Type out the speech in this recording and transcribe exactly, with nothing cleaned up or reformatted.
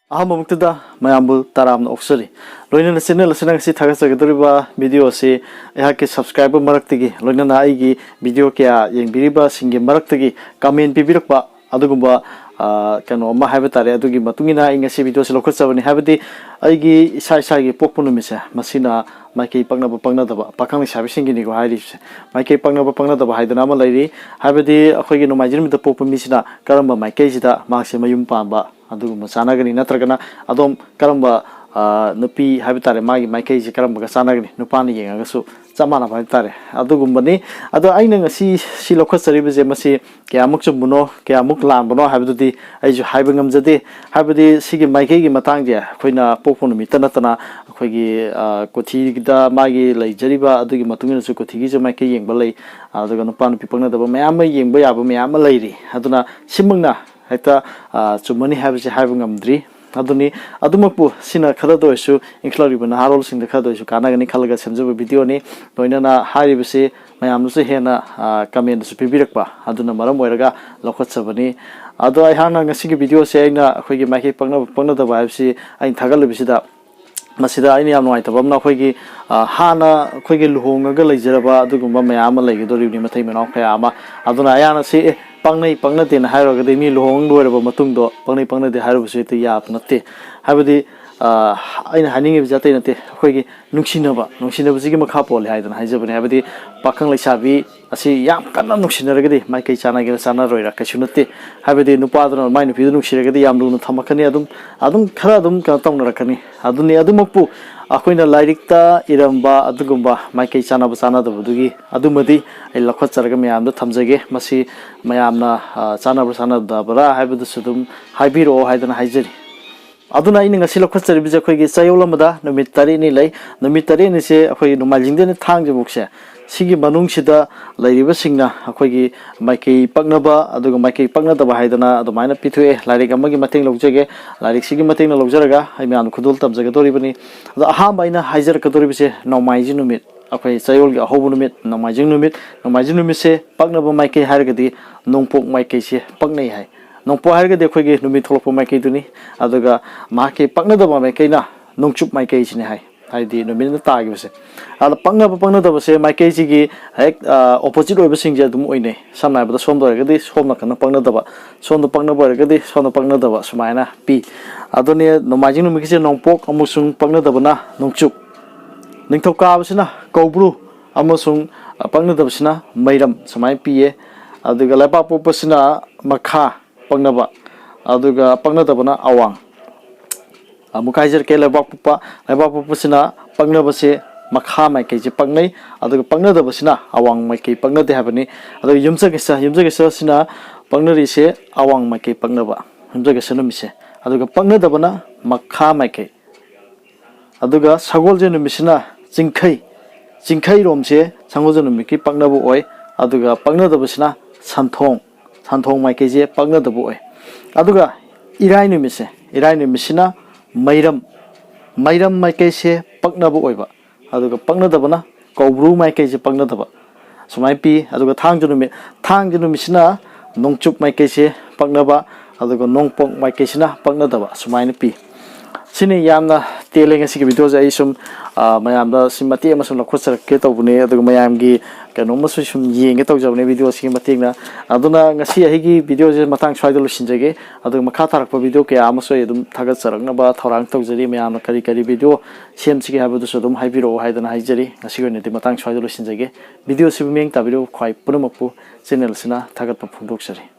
ꯑꯍꯥꯟꯕꯃꯛꯇꯗ ꯃꯌꯥꯝꯕꯨ ꯇꯔꯥꯝꯅ ꯑꯣꯛꯆꯔꯤ꯫ ꯂꯣꯏꯅꯅ channel ꯑꯁꯤꯅ ꯉꯁꯤ ꯊꯥꯒꯠꯆꯒꯗꯧꯔꯤꯕ video ꯑꯁꯤ ꯑꯩꯍꯥꯛꯀꯤ subscriber ꯃꯔꯛꯇꯒꯤ, ꯂꯣꯏꯅꯅ ꯑꯩꯒꯤ video ꯀꯌꯥ ꯌꯦꯡꯕꯤꯔꯤꯕꯁꯤꯡꯒꯤ ꯃꯔꯛꯇꯒꯤ comment ꯄꯤꯕꯤꯔꯛꯄ ꯑꯗꯨꯒꯨꯝꯕ, ꯑ, ꯀꯩꯅꯣ ꯑꯃ ꯍꯥꯏꯕ ꯇꯥꯔꯦ, ꯑꯗꯨꯒꯤ ꯃꯇꯨꯡ ꯏꯟꯅ ꯑꯩ ꯉꯁꯤ video ꯑꯁꯤ ꯂꯧꯈꯠꯆꯕꯅꯤ꯫ ꯍꯥꯏꯕꯗꯤ ꯑꯩꯒꯤ ꯏꯁꯥ ꯏꯁꯥꯒꯤ ꯄꯣꯛꯄ ꯅꯨꯃꯤꯠꯁꯦ, ꯃꯁꯤꯅ ꯃꯥꯏꯀꯩ ꯄꯛꯅꯕ ꯄꯛꯅꯗꯕ, ꯄꯥꯈꯪ ꯂꯩꯁꯥꯕꯤꯁꯤꯡꯒꯤꯅꯤꯀꯣ ꯍꯥꯏꯔꯤꯁꯦ, ꯃꯥꯏꯀꯩ ꯄꯛꯅꯕ ꯄꯛꯅꯗꯕ ꯍꯥꯏꯗꯅ ꯑꯃ ꯂꯩꯔꯤ꯫ ꯍꯥꯏꯕꯗꯤ ꯑꯩꯈꯣꯏꯒꯤ ꯅꯣꯡꯃꯥꯏꯖꯤꯡ ꯅꯨꯃꯤꯠꯇ ꯄꯣꯛꯄ ꯃꯤꯁꯤꯅ ꯀꯔꯝꯕ ꯃꯥꯏꯀꯩꯁꯤꯗ ꯃꯍꯥꯛꯁꯦ ꯃꯌꯨꯝ ꯄꯥꯟꯕ ꯑꯗꯨꯒꯨꯝꯕ ꯆꯥꯟꯅꯒꯅꯤ, ꯅꯠꯇ꯭ꯔꯒꯅ ꯑꯗꯣꯝ ꯀꯔꯝꯕ, ꯑ, ꯅꯨꯄꯤ ꯍꯥꯏꯕ ꯇꯥꯔꯦ, ꯃꯥꯒꯤ ꯃꯥꯏꯀꯩꯁꯦ ꯀꯔꯝꯕꯒ ꯆꯥꯟꯅꯒꯅꯤ, ꯅꯨꯄꯥꯅ ꯌꯦꯡꯉꯒꯁꯨ ꯆꯞ ꯃꯥꯟꯅꯕ ꯍꯥꯏꯕ ꯇꯥꯔꯦ꯫ ꯑꯗꯨꯒꯨꯝꯕꯅꯤ꯫ ꯑꯗꯣ ꯑꯩꯅ ꯉꯁꯤ ꯁꯤ ꯂꯧꯈꯠꯆꯔꯤꯕꯁꯦ, ꯃꯁꯤ ꯀꯌꯥꯃꯨꯛ ꯆꯨꯝꯕꯅꯣ, ꯀꯌꯥꯃꯨꯛ ꯂꯥꯟꯕꯅꯣ ꯍꯥꯏꯕꯗꯨꯗꯤ ꯑꯩꯁꯨ ꯍꯥꯏꯕ ꯉꯝꯖꯗꯦ꯫ ꯍꯥꯏꯕꯗꯤ ꯁꯤꯒꯤ ꯃꯥꯏꯀꯩꯒꯤ ꯃꯇꯥꯡꯁꯦ ꯑꯩꯈꯣꯏꯅ ꯄꯣꯛꯄ ꯅꯨꯃꯤꯠꯇ ꯅꯠꯇꯅ ꯑꯩꯈꯣꯏꯒꯤ, ꯑ, ꯀꯣꯊꯤꯗ ꯃꯥꯒꯤ ꯂꯩꯖꯔꯤꯕ ꯑꯗꯨꯒꯤ ꯃꯇꯨꯡ ꯏꯟꯅꯁꯨ ꯀꯣꯊꯤꯒꯤꯁꯨ ꯃꯥꯏꯀꯩ ꯌꯦꯡꯕ ꯂꯩ꯫ ꯑꯗꯨꯒ ꯅꯨꯄꯥ ꯅꯨꯄꯤ ꯄꯛꯅꯗꯕ ꯃꯌꯥꯝ ꯑꯃ ꯌꯦꯡꯕ ꯌꯥꯕ ꯃꯌꯥꯝ ꯑꯃ ꯂꯩꯔꯤ꯫ ꯑꯗꯨꯅ ꯁꯤꯃꯛꯅ ꯍꯦꯛꯇ, ꯑ, ꯆꯨꯝꯃꯅꯤ ꯍꯥꯏꯕꯁꯤ ꯍꯥꯏꯕ ꯉꯝꯗ꯭ꯔꯤ꯫ ꯑꯗꯨꯅꯤ, ꯑꯗꯨꯃꯛꯄꯨ ꯁꯤꯅ ꯈꯔꯗ ꯑꯣꯏꯔꯁꯨ ꯏꯟꯈꯠꯂꯛꯂꯤꯕ ꯅꯍꯥꯔꯣꯜꯁꯤꯡꯗ ꯈꯔꯗ ꯑꯣꯏꯔꯁꯨ ꯀꯥꯟꯅꯒꯅꯤ ꯈꯜꯂꯒ ꯁꯦꯝꯖꯕ videoꯅꯤ꯫ ꯂꯣꯏꯅꯅ ꯍꯥꯏꯔꯤꯕꯁꯤ ꯃꯌꯥꯝꯅꯁꯨ ꯍꯦꯟꯅ, ꯑ, commentꯗꯁꯨ ꯄꯤꯕꯤꯔꯛꯄ ꯑꯗꯨꯅ ꯃꯔꯝ ꯑꯣꯏꯔꯒ ꯂꯧꯈꯠꯆꯕꯅꯤ꯫ ꯑꯗꯣ ꯑꯩꯍꯥꯛꯅ ꯉꯁꯤꯒꯤ videoꯁꯦ ꯑꯩꯅ ꯑꯩꯈꯣꯏꯒꯤ ꯃꯥꯏꯀꯩ ꯄꯛꯅꯕ ꯄꯛꯅꯗꯕ ꯍꯥꯏꯕꯁꯤ ꯑꯩꯅ ꯊꯥꯒꯠꯂꯤꯕꯁꯤꯗ, ꯃꯁꯤꯗ ꯑꯩꯅ ꯌꯥꯝ ꯅꯨꯡꯉꯥꯏꯇꯕ ꯑꯃꯅ ꯑꯩꯈꯣꯏꯒꯤ, ꯑ, ꯍꯥꯟꯅ ꯑꯩꯈꯣꯏꯒꯤ ꯂꯨꯍꯣꯡꯉꯒ ꯂꯩꯖꯔꯕ ꯑꯗꯨꯒꯨꯝꯕ ꯃꯌꯥꯝ ꯑꯃ ꯂꯩꯒꯗꯧꯔꯤꯕꯅꯤ, ꯃꯇꯩ ꯃꯅꯥꯎ ꯀꯌꯥ ꯑꯃ꯫ ꯑꯗꯨꯅ ꯑꯌꯥꯝꯅ ꯁꯤ, "ꯑꯦ, ꯄꯛꯅꯩ ꯄꯛꯅꯗꯦꯅ" ꯍꯥꯏꯔꯨꯔꯒꯗꯤ ꯃꯤ ꯂꯨꯍꯣꯡ ꯂꯣꯏꯔꯕ ꯃꯇꯨꯡꯗꯣ ꯄꯛꯅꯩ ꯄꯛꯅꯗꯦ ꯍꯥꯏꯔꯨꯕꯁꯨ ꯍꯦꯛꯇ ꯌꯥꯕ ꯅꯠꯇꯦ꯫ ꯍꯥꯏꯕꯗꯤ, ꯑ, ꯑꯩꯅ ꯍꯥꯏꯅꯤꯡꯉꯤꯕꯁꯦ ꯑꯇꯩ ꯅꯠꯇꯦ, ꯑꯩꯈꯣꯏꯒꯤ ꯅꯨꯡꯁꯤꯅꯕ, ꯅꯨꯡꯁꯤꯅꯕꯁꯤꯒꯤ ꯃꯈꯥ ꯄꯣꯜꯂꯦ ꯍꯥꯏꯗꯅ ꯍꯥꯏꯖꯕꯅꯦ꯫ ꯍꯥꯏꯕꯗꯤ ꯄꯥꯈꯪ ꯂꯩꯁꯥꯕꯤ ꯑꯁꯤ ꯌꯥꯝ ꯀꯟꯅ ꯅꯨꯡꯁꯤꯅꯔꯒꯗꯤ ꯃꯥꯏꯀꯩ ꯆꯥꯟꯅꯒꯦꯔꯥ ꯆꯥꯟꯅꯔꯣꯏꯔꯥ ꯀꯩꯁꯨ ꯅꯠꯇꯦ꯫ ꯍꯥꯏꯕꯗꯤ ꯅꯨꯄꯥꯗꯨꯅ ꯃꯥꯏ ꯅꯨꯄꯤꯗꯨ ꯅꯨꯡꯁꯤꯔꯒꯗꯤ ꯌꯥꯝ ꯂꯨꯅ ꯊꯝꯃꯛꯀꯅꯤ, ꯑꯗꯨꯝ, ꯑꯗꯨꯝ ꯈꯔ ꯑꯗꯨꯝ ꯀꯩꯅꯣ ꯇꯧꯅꯔꯛꯀꯅꯤ꯫ ꯑꯗꯨꯅꯤ, ꯑꯗꯨꯃꯛꯄꯨ ꯑꯩꯈꯣꯏꯅ ꯂꯥꯏꯔꯤꯛꯇ ꯏꯔꯝꯕ ꯑꯗꯨꯒꯨꯝꯕ ꯃꯥꯏꯀꯩ ꯆꯥꯟꯅꯕ ꯆꯥꯟꯅꯗꯕꯗꯨꯒꯤ ꯑꯗꯨꯃꯗꯤ ꯑꯩ ꯂꯧꯈꯠꯆꯔꯒ ꯃꯌꯥꯝꯗ ꯊꯝꯖꯒꯦ꯫ ꯃꯁꯤ ꯃꯌꯥꯝꯅ, ꯑ, ꯆꯥꯟꯅꯕ꯭ꯔꯥ ꯆꯥꯟꯅꯗꯕ꯭ꯔꯥ ꯍꯥꯏꯕꯗꯨꯁꯨ ꯑꯗꯨꯝ ꯍꯥꯏꯕꯤꯔꯛꯑꯣ ꯍꯥꯏꯗꯅ ꯍꯥꯏꯖꯔꯤ꯫ ꯑꯗꯨꯅ ꯑꯩꯅ ꯉꯁꯤ ꯂꯧꯈꯠꯆꯔꯤꯕꯁꯦ ꯑꯩꯈꯣꯏꯒꯤ ꯆꯌꯣꯜ ꯑꯃꯗ ꯅꯨꯃꯤꯠ ꯇꯔꯦꯠꯅꯤ ꯂꯩ꯫ ꯅꯨꯃꯤꯠ ꯇꯔꯦꯠꯅꯤꯁꯦ ꯑꯩꯈꯣꯏꯒꯤ ꯅꯣꯡꯃꯥꯏꯖꯤꯡꯗꯩꯅ ꯊꯥꯡꯖꯕꯨꯛꯁꯦ, ꯁꯤꯒꯤ ꯃꯅꯨꯡꯁꯤꯗ ꯂꯩꯔꯤꯕꯁꯤꯡꯅ ꯑꯩꯈꯣꯏꯒꯤ ꯃꯥꯏꯀꯩ ꯄꯛꯅꯕ ꯑꯗꯨꯒ ꯃꯥꯏꯀꯩ ꯄꯛꯅꯗꯕ ꯍꯥꯏꯗꯅ ꯑꯗꯨꯃꯥꯏꯅ ꯄꯤꯊꯣꯛꯑꯦ꯫ ꯂꯥꯏꯔꯤꯛ ꯑꯃꯒꯤ ꯃꯇꯦꯡ ꯂꯧꯖꯒꯦ꯫ ꯂꯥꯏꯔꯤꯛꯁꯤꯒꯤ ꯃꯇꯦꯡꯅ ꯂꯧꯖꯔꯒ ꯑꯩ ꯃꯌꯥꯝꯗ ꯈꯨꯗꯣꯜ ꯇꯝꯖꯒꯗꯧꯔꯤꯕꯅꯤ꯫ ꯑꯗꯣ ꯑꯍꯥꯟꯕ ꯑꯩꯅ ꯍꯥꯏꯖꯔꯛꯀꯗꯧꯔꯤꯕꯁꯦ ꯅꯣꯡꯃꯥꯏꯖꯤꯡ ꯅꯨꯃꯤꯠ, ꯑꯩꯈꯣꯏ ꯆꯌꯣꯜꯒꯤ ꯑꯍꯧꯕ ꯅꯨꯃꯤꯠ, ꯅꯣꯡꯃꯥꯏꯖꯤꯡ ꯅꯨꯃꯤꯠ꯫ ꯅꯣꯡꯃꯥꯏꯖꯤꯡ ꯅꯨꯃꯤꯠꯁꯦ ꯄꯛꯅꯕ ꯃꯥꯏꯀꯩ ꯍꯥꯏꯔꯒꯗꯤ ꯅꯣꯡꯄꯣꯛ ꯃꯥꯏꯀꯩꯁꯦ ꯄꯛꯅꯩ ꯍꯥꯏ꯫ ꯅꯣꯡꯄꯣꯛ ꯍꯥꯏꯔꯒꯗꯤ ꯑꯩꯈꯣꯏꯒꯤ ꯅꯨꯃꯤꯠ ꯊꯣꯛꯂꯛꯄ ꯃꯥꯏꯀꯩꯗꯨꯅꯤ꯫ ꯑꯗꯨꯒ ꯃꯍꯥꯛꯀꯤ ꯄꯛꯅꯗꯕ ꯃꯥꯏꯀꯩꯅ ꯅꯣꯡꯆꯨꯞ ꯃꯥꯏꯀꯩꯁꯤꯅꯤ ꯍꯥꯏ, ꯍꯥꯏꯗꯤ ꯅꯨꯃꯤꯠꯅ ꯇꯥꯈꯤꯕꯁꯦ꯫ ꯑꯗ ꯄꯛꯅꯕ ꯄꯛꯅꯗꯕꯁꯦ ꯃꯥꯏꯀꯩꯁꯤꯒꯤ ꯍꯦꯛ ꯑꯣꯄꯣꯖꯤꯠ ꯑꯣꯏꯕꯁꯤꯡꯁꯦ ꯑꯗꯨꯝ ꯑꯣꯏꯅꯩ꯫ ꯁꯝꯅ ꯍꯥꯏꯔꯕꯗ ꯁꯣꯝꯗ ꯑꯣꯏꯔꯒꯗꯤ ꯁꯣꯝ ꯅꯥꯀꯟꯗ ꯄꯛꯅꯗꯕ, ꯁꯣꯝꯗ ꯄꯛꯅꯕ ꯑꯣꯏꯔꯒꯗꯤ ꯁꯣꯝꯗ ꯄꯛꯅꯗꯕ, ꯁꯨꯃꯥꯏꯅ ꯄꯤ꯫ ꯑꯗꯨꯅꯤ ꯅꯣꯡꯃꯥꯏꯖꯤꯡ ꯅꯨꯃꯤꯠꯀꯤꯁꯦ ꯅꯣꯡꯄꯣꯛ ꯑꯃꯁꯨꯡ ꯄꯛꯅꯗꯕꯅ ꯅꯣꯡꯆꯨꯞ, ꯅꯤꯡꯊꯧꯀꯥꯕꯁꯤꯅ ꯀꯧꯕ꯭ꯔꯨ ꯑꯃꯁꯨꯡ ꯄꯛꯅꯗꯕꯁꯤꯅ ꯃꯩꯔꯝ, ꯁꯨꯃꯥꯏꯅ ꯄꯤꯌꯦ꯫ ꯑꯗꯨꯒ ꯂꯩꯕꯥꯛꯄꯣꯛꯄꯁꯤꯅ ꯃꯈꯥ ꯄꯛꯅꯕ, ꯑꯗꯨꯒ ꯄꯛꯅꯗꯕꯅ ꯑꯋꯥꯡ꯫ ꯑꯃꯨꯛꯀ ꯍꯥꯏꯖꯔꯛꯀꯦ, ꯂꯩꯕꯥꯛꯄꯣꯛꯄ, ꯂꯩꯕꯥꯛꯄꯣꯛꯄꯁꯤꯅ ꯄꯛꯅꯕꯁꯦ ꯃꯈꯥ ꯃꯥꯏꯀꯩꯁꯦ ꯄꯛꯅꯩ, ꯑꯗꯨꯒ ꯄꯛꯅꯗꯕꯁꯤꯅ ꯑꯋꯥꯡ ꯃꯥꯏꯀꯩ ꯄꯛꯅꯗꯦ ꯍꯥꯏꯕꯅꯤ꯫ ꯑꯗꯨꯒ ꯌꯨꯝꯁꯀꯩꯁ, ꯌꯨꯝꯁꯀꯩꯁꯁꯤꯅ ꯄꯛꯅꯔꯤꯁꯦ ꯑꯋꯥꯡ ꯃꯥꯏꯀꯩ ꯄꯛꯅꯕ, ꯌꯨꯝꯁꯀꯩꯁ ꯅꯨꯃꯤꯠꯁꯦ, ꯑꯗꯨꯒ ꯄꯛꯅꯗꯕꯅ ꯃꯈꯥ ꯃꯥꯏꯀꯩ꯫ ꯑꯗꯨꯒ ꯁꯒꯣꯜꯁꯦꯟ ꯅꯨꯃꯤꯠꯁꯤꯅ ꯆꯤꯡꯈꯩ, ꯆꯤꯡꯈꯩꯔꯣꯝꯁꯦ ꯁꯒꯣꯜꯁꯦꯟ ꯅꯨꯃꯤꯠꯀꯤ ꯄꯛꯅꯕ ꯑꯣꯏ꯫ ꯑꯗꯨꯒ ꯄꯛꯅꯗꯕꯁꯤꯅ ꯁꯟꯊꯣꯡ, ꯁꯟꯊꯣꯡ ꯃꯥꯏꯀꯩꯁꯦ ꯄꯛꯅꯗꯕ ꯑꯣꯏ꯫ ꯑꯗꯨꯒ ꯏꯔꯥꯏ ꯅꯨꯃꯤꯠꯁꯦ, ꯏꯔꯥꯏ ꯅꯨꯃꯤꯠꯁꯤꯅ ꯃꯩꯔꯝ, ꯃꯩꯔꯝ ꯃꯥꯏꯀꯩꯁꯦ ꯄꯛꯅꯕ ꯑꯣꯏꯕ, ꯑꯗꯨꯒ ꯄꯛꯅꯗꯕꯅ ꯀꯧꯕ꯭ꯔꯨ ꯃꯥꯏꯀꯩꯁꯦ ꯄꯛꯅꯗꯕ, ꯁꯨꯃꯥꯏꯅ ꯄꯤ꯫ ꯑꯗꯨꯒ ꯊꯥꯡꯖ ꯅꯨꯃꯤꯠ, ꯊꯥꯡꯖ ꯅꯨꯃꯤꯠꯁꯤꯅ ꯅꯣꯡꯆꯨꯞ ꯃꯥꯏꯀꯩꯁꯦ ꯄꯛꯅꯕ, ꯑꯗꯨꯒ ꯅꯣꯡꯄꯣꯛ ꯃꯥꯏꯀꯩꯁꯤꯅ ꯄꯛꯅꯗꯕ, ꯁꯨꯃꯥꯏꯅ ꯄꯤ꯫ ꯁꯤꯅꯤ, ꯌꯥꯝꯅ ꯇꯦꯜꯂꯦ ꯉꯁꯤꯒꯤ ꯚꯤꯗꯤꯑꯣꯁꯦ꯫ ꯑꯩ ꯁꯨꯝ, ꯑ, ꯃꯌꯥꯝꯗ ꯁꯤ ꯃꯇꯦꯛ ꯑꯃ ꯁꯨꯝ ꯂꯧꯈꯠꯆꯔꯛꯀꯦ ꯇꯧꯕꯅꯦ, ꯑꯗꯨꯒ ꯃꯌꯥꯝꯒꯤ ꯀꯩꯅꯣꯝꯃꯁꯨ ꯁꯨꯝ ꯌꯦꯡꯒꯦ ꯇꯧꯖꯕꯅꯦ ꯚꯤꯗꯤꯑꯣꯁꯤꯒꯤ ꯃꯇꯦꯡꯅ꯫ ꯑꯗꯨꯅ ꯉꯁꯤ ꯑꯩꯒꯤ ꯚꯤꯗꯤꯑꯣꯁꯦ ꯃꯇꯥꯡ ꯁ꯭ꯋꯥꯏꯗ ꯂꯣꯏꯁꯤꯟꯖꯒꯦ꯫ ꯑꯗꯨꯒ ꯃꯈꯥ ꯇꯥꯔꯛꯄ ꯚꯤꯗꯤꯑꯣ ꯀꯌꯥ ꯑꯃꯁꯨ ꯑꯩ ꯑꯗꯨꯝ ꯊꯥꯒꯠꯆꯔꯛꯅꯕ ꯊꯧꯔꯥꯡ ꯇꯧꯖꯔꯤ꯫ ꯃꯌꯥꯝꯅ ꯀꯔꯤ ꯀꯔꯤ ꯚꯤꯗꯤꯑꯣ ꯁꯦꯝꯁꯤꯒꯦ ꯍꯥꯏꯕꯗꯨꯁꯨ ꯑꯗꯨꯝ ꯍꯥꯏꯕꯤꯔꯛꯑꯣ ꯍꯥꯏꯗꯅ ꯍꯥꯏꯖꯔꯤ꯫ ꯉꯁꯤꯒꯤ ꯑꯣꯏꯅꯗꯤ ꯃꯇꯥꯡ ꯁ꯭ꯋꯥꯏꯗ ꯂꯣꯏꯁꯤꯟꯖꯒꯦ꯫ ꯚꯤꯗꯤꯑꯣꯁꯤꯕꯨ ꯃꯤꯠꯌꯦꯡ ꯇꯥꯕꯤꯔꯤꯕ ꯈ꯭ꯋꯥꯏ ꯄꯨꯝꯅꯃꯛꯄꯨ ꯆꯦꯅꯦꯜꯁꯤꯅ ꯊꯥꯒꯠꯄ ꯐꯣꯡꯗꯣꯛꯆꯔꯤ꯫